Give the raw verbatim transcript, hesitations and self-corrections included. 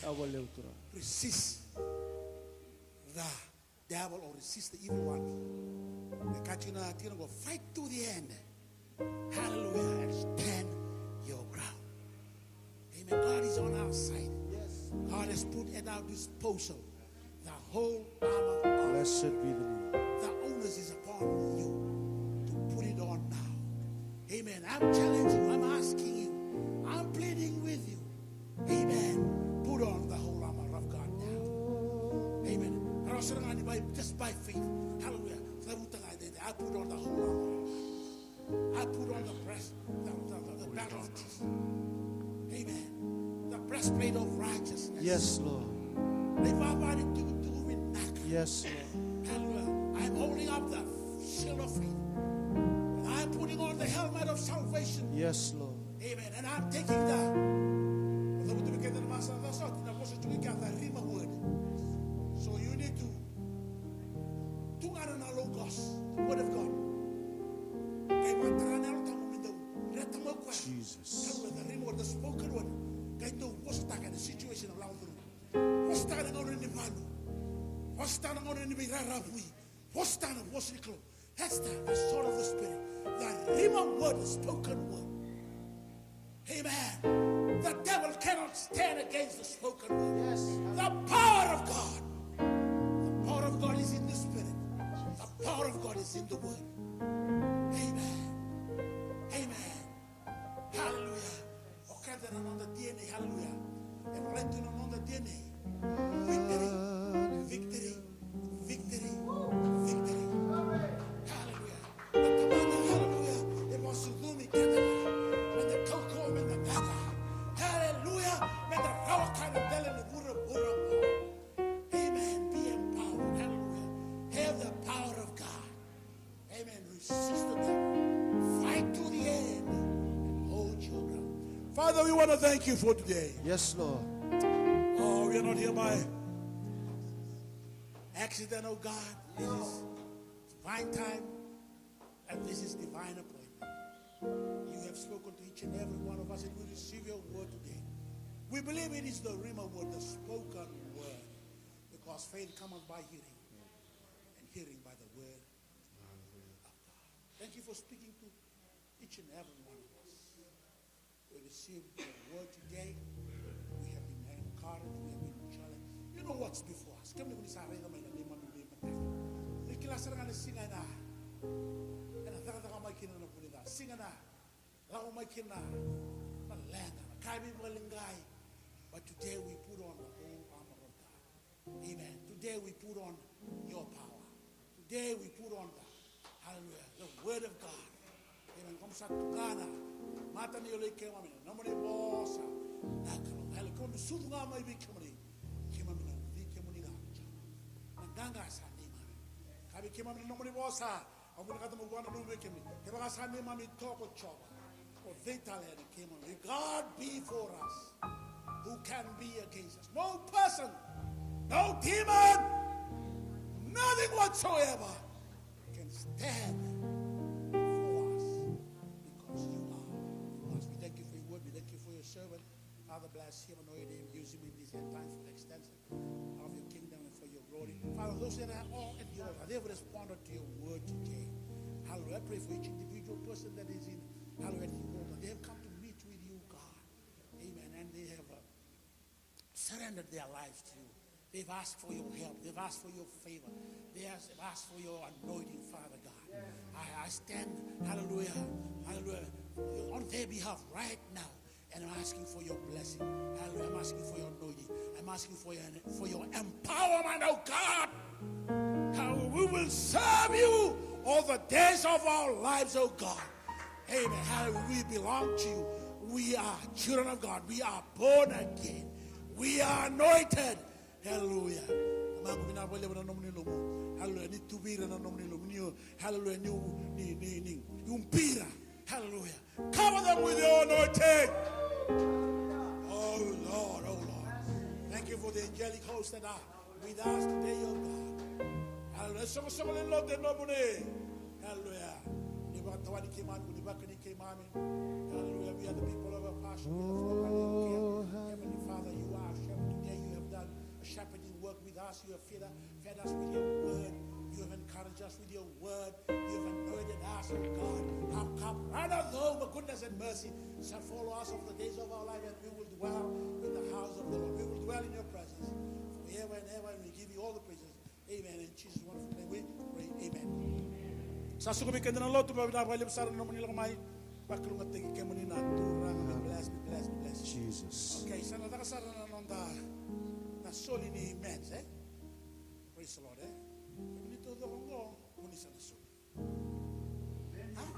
Vinaka vakalevu, Turaga. Resist the devil or resist the evil one. E kaya tiko na tikina qo, fight to the end. Hallelujah. And stand your ground. Amen. God is on our side. Yes. God has put at our disposal the whole armor of God. Blessed be the name. The onus is upon you to put it on now. Amen. I'm challenging you. I'm asking you. I'm pleading with you. Amen. Put on the whole armor of God now. Amen. Rawa sara ga ni by, just by faith. Hallelujah. Cavuta ga, I put on the whole armor. I put on the breast, the, the, the, the belt of truth. Amen. The breastplate of righteousness. Yes, Lord. Na ivava ni tukutuku vinaka. Yes, Lord. Hallelujah. I'm holding up the shield of faith. And I'm putting on the helmet of salvation. Yes, Lord. Amen. And I'm taking the, the, the, the, the rhema word. So you need to Tugana na Logos, the word of God. Qai vakatara na Yalo Tabu me dau reta mai o koya. Jesus. Tabu, the rhema word, the spoken word. Qai dau vosataka na situation of lako curuma. Vosataka na gauna ni valu. Vosataka na gauna ni veiraravui. Vosataka na vosa ni Kalou. That's the, the sword of the Spirit. The rhema word, the spoken word. Amen. The devil cannot stand against the spoken word. Yes. The power of God. The power of God is in the Spirit. The power of God is in the word. Amen. Amen. Hallelujah. O keda na noda D N A. Hallelujah. E volai tu na noda D N A. Victory. Victory. Victory, victory. Hallelujah. Na Tamada, hallelujah, e vakasucumi keda ga. Me da kaukauwa, me da gaga. Hallelujah. Me da rawa ka na dela ni vuravura. Amen. Be empowered. Hallelujah. Have the power of God. Amen. Resist the devil. Fight to the end and hold your ground. Father, we want to thank you for today. Yes, Lord. Oh, we are not here by accident, oh God. This is divine time, and this is divine appointment. You have spoken to each and every one of us, and we receive your word today. We believe it is the rhema word, the spoken word, because faith cometh by hearing, and hearing by the word of God. Thank you for speaking to each and every one of us. We received your word today. We have been encouraged. We have been challenged. You know what's before us. Kemuni ko ni sa raica mai na neimami veimataka. Ni kila sara ga na siga ena, ena cakacaka mai kina na vunica. Siga ena lako mai kina na leqa, na ka e veivakaleqai. But today we put on the whole armor of God. Amen. Today we put on your power. Today we put on the, hallelujah, the word of God. Amen. Komu sa tukuna, mata ni yalo i keimami, na nomuni vosa. Na Kalou, hallelujah. Komu sucu ga mai vei kemuni. Keimami na uci kemuni ga. Na qaqa sa neimami. Ka vei keimami na nomuni vosa. Au vinakata meu vakananumi vei kemuni. Kevaka sa neimami toko, Jiova, o cei tale e na keimami? If God be for us, who can be against us? No person, no demon, nothing whatsoever can stand for us, because you are for us. We thank you for your word. We thank you for your servant. Father, bless him, anoint him, use him in this end time for the extension of your kingdom and for your glory. Father, those that are all at the altar, they have responded to your word today. Hallelujah. I pray for each individual person that is in, hallelujah, at the altar. They have come to meet with you, God. Amen. And they have, uh, surrendered their lives to you. They've asked for your help. They've asked for your favor. They have asked for your anointing, Father God. I, I stand, hallelujah, hallelujah, on their behalf right now. And I'm asking for your blessing. Hallelujah. I'm asking for your anointing. I'm asking for your, for your empowerment, oh God. How we will serve you all the days of our lives, oh God. Amen. Hallelujah. We belong to you. We are children of God. We are born again. We are anointed. Hallelujah. Tamaqu, vinaka vakalevu na nomuni lomamu. Hallelujah. Ni tuvi ira na nomuni lomamu. Ni, hallelujah. Ni, ni, ni, ni, ni ubi ira. Hallelujah. Cover them with your anointing. Oh Lord, oh Lord. Thank you for the angelic host that are with us today, oh God. Hallelujah. Soqosoqo lewe ni lotu e nomuni. Hallelujah. Ni vakatawani keimami, ni vakani keimami. Hallelujah. We are the people of a passion. We are the flock of a care. Heavenly Father, you are our shepherd today. with your word. You have encouraged us with your word. You have anointed us, oh God. Our cup runneth over. Goodness and mercy shall follow us all the days of our life, and we will dwell in the house of the Lord. We will dwell in your presence forever and ever, and we give you all the praises. Amen. In Jesus' wonderful name we pray. Amen. Sa suka vei keda na lotu, vakavinavinaka vakalevu sara na nomuni lako mai. Vakalougatataki kemuni na Turaga. Be blessed, be blessed, be blessed. Jesus. Okay, sa na caka sara na noda na soli ni amens, eh? Praise the Lord, eh? Kemuni taucoko oqo, mo ni sa na soli. Ah,